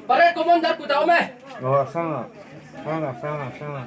Parade commander kutah awm e. Aw a hrang a, hrang a hrang a hrang a.